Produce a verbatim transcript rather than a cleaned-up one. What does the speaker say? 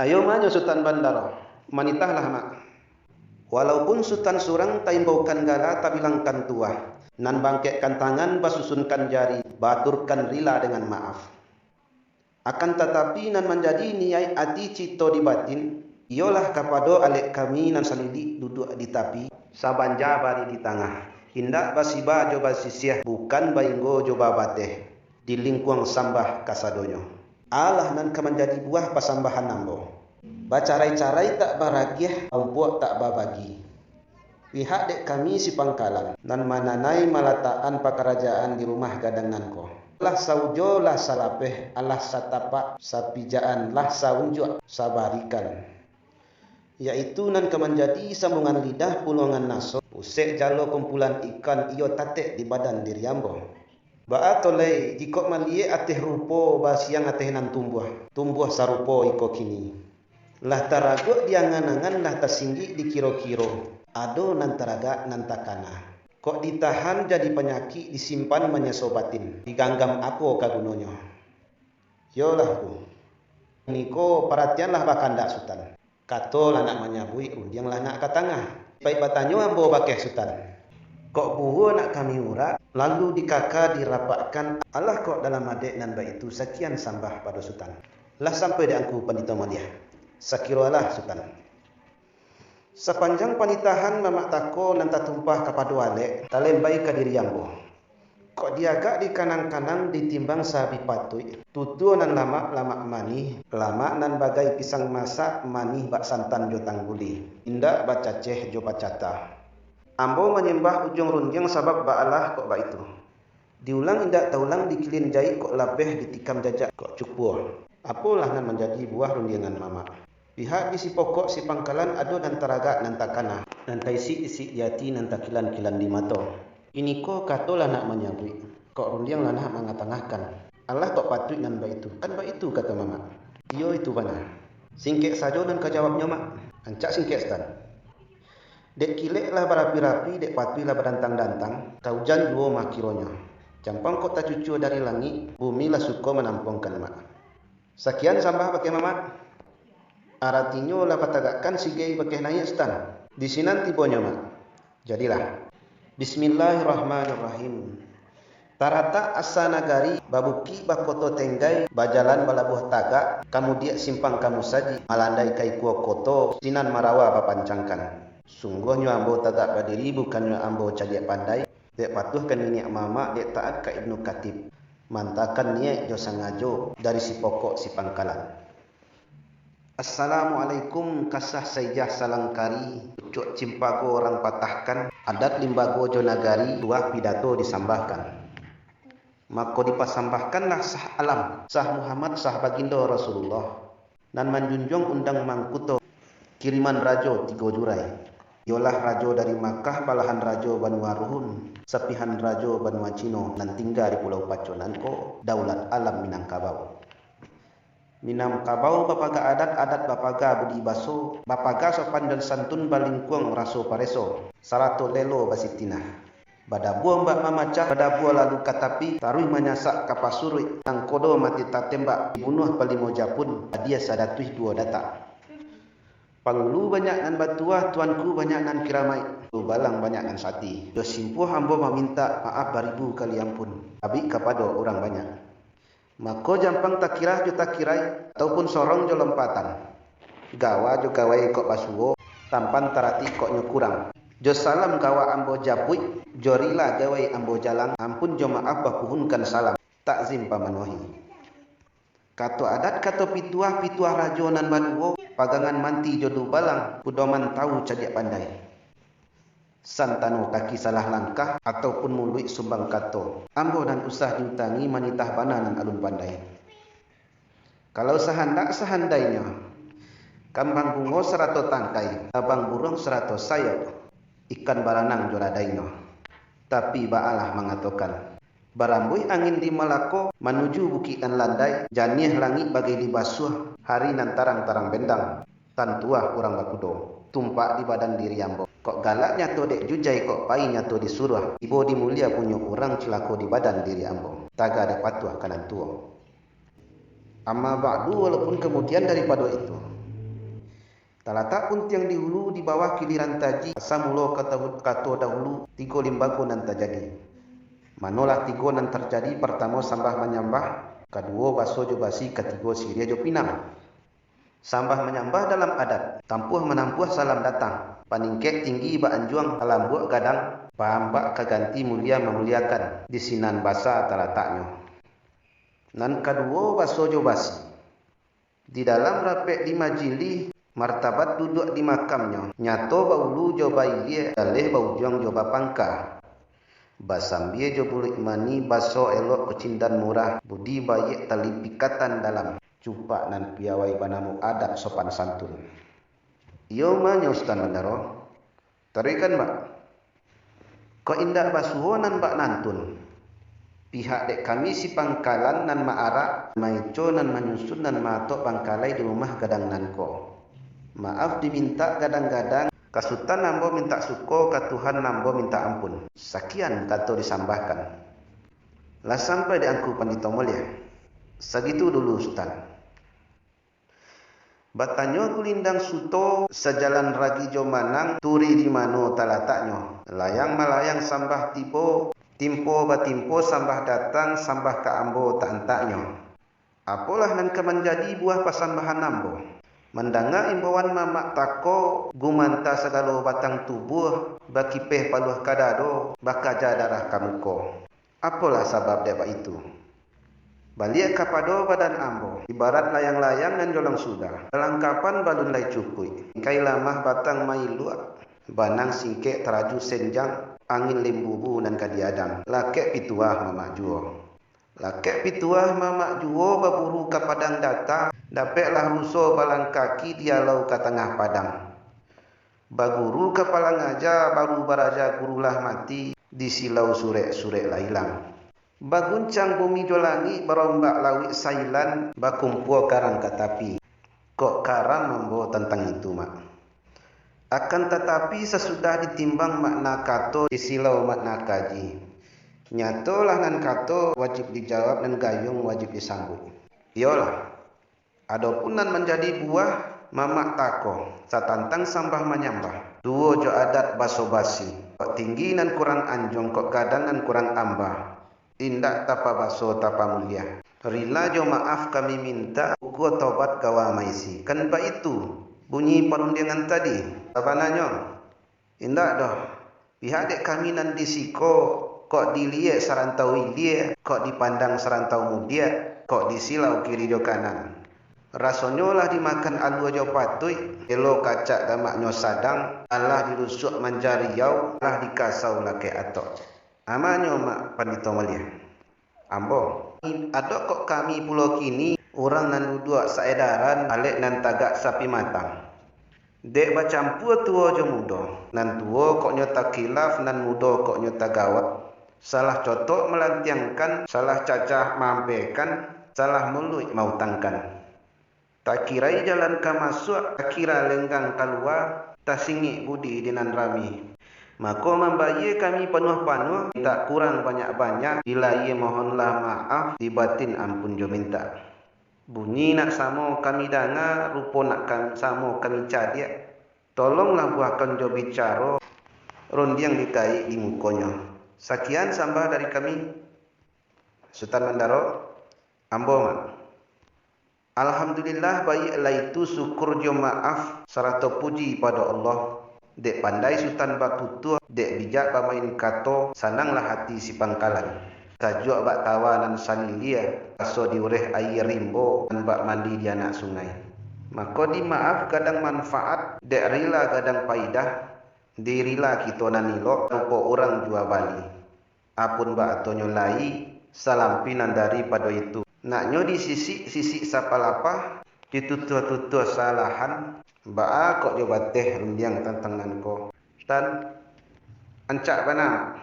Ayo manyo Sutan Bandaro, manitahlah, Mak. Walaupun Sutan surang taimbaukan gala tabilangkan tuah, nan bangkekkan tangan basusunkan jari baaturkan rila dengan maaf. Akan tatapi nan manjadi niaik ati cito di batin, iyolah kapado alek kami nan salilik duduak di tapi, sabanja bari di tangah, indak basiba jo basisiah, bukan bainggo jo babateh, di lingkuang sambah kasadonyo. Alah nan ka manjadi buah pasambahan ambo. Bacarai-carai tak baragiah, umpuak tak babagi. Pihak dek kami si pangkalan, nan mananai malatakan pakarajaan di rumah gadang nan ko, lah saujo, lah salapeh, alah satapak, sapijaan, lah saunjuak, sabarikan. Yaitu nan ka manjadi sambungan lidah, puluangan naso, usek jalo kumpulan ikan iyo tatek di badan diri ambo. Baa to lai, jikok maliek ateh rupo, basiang ateh nan tumbuah, tumbuah sarupo iko kini. Lah taraguak di angan-angan, lah tasinggik di kiro-kiro, ado nan taragak nan takana. Kok ditahan jadi panyakik, disimpan manyaso batin, diganggam apo ka gunonyo? Yolah, Ku. Niko paratianlah bakandak Sutan. Kato lah nak manyabuik, rundiang lah nak ka tangah. Paik batanyo ambo bakeh Sutan. Kok buruo nak kami urak, lalu dikaka dirapakkan, alah kok dalam adek nan baitu sakian sambah pado Sutan. Lah sampai dek Angku Pandito Maliah. Sakiro alah Sutan. Sapanjang panitahan mamak tako nan tatumpah kapado alek, talembai ka diri ambo. Kok diagak dikanang-kanang ditimbang sabi patuik, tutua nan lamak, lamak manih, lamak nan bagai pisang masak, manih bak santan jo tangguli, indak bacaceh jo bacata. Ambo manyambah ujuang rundiang sabab baalah kok baitu. Diulang indak taulang, dikilin jaik kok lapeh, ditikam jajak kok cukua. Apolah nan manjadi buah rundiangan mamak? Pihak di sipokok sipangkalan ado nan taragak nan takana, nan taisik-isik di ati, nan takilan-kilan di mato. Kiniko kato lah nak manyabuik, kok rundiang lah nak mangatangahkan. Alah kok patuik nan baitu, kan baitu kato mamak. Iyo itu bana. Singkek sajo nan ka jawabnyo, Mak. Rancak singkek, Sutan. Dek kilek lah barapi-rapi, dek patuih lah badantang-dantang, ka ujan juo mah kironyo. Campang kok tacucua dari langik, bumi lah suko manampuangkan, Mak. Sakian sambah bakeh mamak. Aratinyo lah batagakkan sigai bakeh naiak, Sutan. Di sinan tibonyo, Mak. Jadilah. Bismillahirrahmanirrahim. Taratak asa nagari, babukik bakoto tenggai, bajalan balabuah tagak, kamudiak simpang kamu saji, malandai ka ikua koto, sinan marawa bapancangkan. Sungguahnyo ambo tagak badiri, bukannyo ambo cadiak pandai, dek patuah ka niniak mamak, dek taat ka Ibnu Katib, mantakan niaik jo sangajo dari sipokok sipangkalan. Assalamualaikum, kasah saijah salang kari, pucuak cimpago urang patahkan, adat limbago jo nagari, tuah pidato disambahkan. Mako dipasambahkanlah sah alam, sah Muhammad, sah bagindo Rasulullah, nan manjunjuang undang mangkuto, kiriman rajo tigo jurai, iyolah rajo dari Makkah, balahan rajo banua Ruhun, sapihan rajo banua Cino, nan tingga di Pulau Paco nan ko, daulat alam Minangkabau. Minangkabau bapaga adat, adat bapaga budi baso, bapaga sopan dan santun, balingkuang raso pareso, sarato lelo basitinah. Badabua ombak mamacah, badabua lalu ka tapi, taruih manyasak ka pasuruik, nangkodo mati tatembak, dibunuah palimo japun, adia sadatuih duo datak. Pangulu banyak nan batuah, tuanku banyak nan kiramaik, dubalang banyak nan sati. Jo simpuah ambo mamintak maaf baribu kali ampun, abih kapado urang banyak. Mako jampang takirah jo takirai, ataupun sorong jo lompatan. Gawa jo gawai kok basuo, tampan taratik kok nyo kurang. Jo salam gawa ambo japuik, jo rila gawai ambo jalang, ampun jo maaf bapuhunkan salam, takzim pamanuahi. Kato adat, kato pituah, pituah rajo nan baduo, pagangan manti jo dubalang, pudoman tawu cadiak pandai. Santano kaki salah langkah, ataupun muluik sumbang kato, ambo nan usah diutangi, manitah bana nan alun pandai. Kalau sahandak sahandainyo, kambang bungo sarato tangkai, tabang buruang sarato sayok, ikan baranang jo ladainyo. Tapi baalah mangatokan, barambuih angin di Malako, manuju bukik nan landai, janiah langik bagai dibasuah, hari nan tarang-tarang bendang. Tantuah urang bakudo, tumpak di badan diri ambo. Kok galak nyato dek jujai, kok pai nyato disuruah. Ibo di mulia punyo urang, cilako di badan diri ambo. Taga dek patuah ka nan tuo. Amma ba'du, walaupun kamudian daripado itu, Talatak puntiang di hulu, di bawah kiliran taji, samulo kato, kato dahulu, tigo limbago nan tajadi. Manolah tigo nan tarjadi, partamo sambah manyambah, kaduo baso jo basi, katigo siriah jo pinang. Sambah manyambah dalam adat, tampuah manampuah salam datang, paningkek tinggi baanjuang, palambuak gadang, paambak ka ganti mulia mamuliakan, di sinan basa talataknyo. Nan kaduo baso jo basi. Di dalam rapek di majilih, martabat duduak di makamnyo, nyato baulu jo bailia, jaleh baujuang jo bapangka. Basambia jo buluik manih, baso elok kucindan murah, budi baiak tali pikatan dalam, cupak nan piawai banamo adab sopan santun. Iyo manyo Sutan Bandaro. Taruihkan, Mbak. Kok indak basuo nan bak nantun. Pihak dek kami si pangkalan nan maarak, maico nan manyusun nan maatok pangkalai di rumah gadang nan ko. Maaf dimintak gadang-gadang, ka Sutan ambo mintak suko, ka Tuhan ambo mintak ampun. Sakian kato disambahkan. Lah sampai di angku Pandito Mulia. Sagitu dulu, Sutan. Batanyo gulindang suto, sajalan ragi jo manang, turi di mano talataknyo. Layang malayang sambah tibo, timpo batimpo sambah datang, sambah ka ambo taantaknyo. Apolah nan ka manjadi buah pasambahan ambo? Mandanga imbauan mamak tako, gumanta sagalo batang tubuah, bakipeh paluah ka dado, bakaja darah ka muko. Apolah sabab dek baitu? Baliak kapado badan ambo, ibarat layang-layang nan jolong sudah, kalangkapan balun lai cukuik, ingkai lamah batang mailuak, banang singkek taraju senjang, angin limbubu nan ka diadang, lakek pituah mamak juo. Lakek pituah mamak juo baburu ka padang data, dapeklah ruso balang kaki dialau ka tangah padang. Baguru kapalo ngaja, baru baraja gurulah mati, disilau surek-surek lah ilang. Baguncang bumi jo langik, barombak lauik sailan, bakumpua karang ka tapi. Kok karam ambo tantang itu, Mak. Akan tatapi, sasudah ditimbang makna kato, disilau makna kaji. Nyatolah nan kato wajib dijawab, nan gayuang wajib disambuik. Iyolah, adopun nan manjadi buah, mamak tako, satantang sambah manyambah, tuo jo adat baso basi, kok tinggi nan kurang anjuang, kok gadang nan kurang ambah, indak tapabaso tapamulia. Rila jo maaf kami mintak, ukua tobat gawa maisi. Kan baitu bunyi parundiangan tadi. Sabananyo, indak doh. Pihak dek kami nan di siko, kok diliek sarantau ilia, kok dipandang sarantau mudiak, kok disilau kiri jo kanan. Rasonyo lah dimakan alua jo patuik, elo kacak gamaknyo sadang, alah dirusuak manjariau, alah dikasau lakek atok. Amanyo, Mak Pandito Mulia. Ambo, adok kok kami pulo kini, urang nan duduak saedaran, alek nan tagak sapimatang. Dek bacampua tuo jo mudo, nan tuo kok nyo takilaf, nan mudo kok nyo tagawak, salah cotok malantiangkan, salah cacah maampekan, salah muluik mautangkan. Takirai jalan ka masuak, takira lenggang kalua, tasingik budi di nan rami. Mako, mambayie kami panuah-panuah, indak kurang banyak-banyak, dilaie mohonlah maaf, dibatin ampun jo mintak. Bunyi nak samo kami danga, rupo nak kam-, samo kami cadiak, tolonglah buahkan jo bicaro, rundiang ditaik di mukonyo. Sakian sambah dari kami, Sutan Mandaro, ambo, Mak. Alhamdulillah, baiaklah itu, syukur jo maaf, sarato puji pado Allah, dek pandai Sutan batutuah, dek bijak bamain kato, sananglah hati si pangkalan. Sajuak bak tawa nan salilia, raso diureh aia rimbo, nan bak mandi di anak sungai. Mako dimaaf gadang manfaat, dek rila gadang paidah, dirila kito nan ilok, rupo urang jua bali. Apun baatonyo lai, salampih nan daripado itu. Naknyo disisik, sisik sapalapah, ditutuah-tutuah salahan, baa kok jo bateh rundiang tantang nan ko. Tan, ancak bana.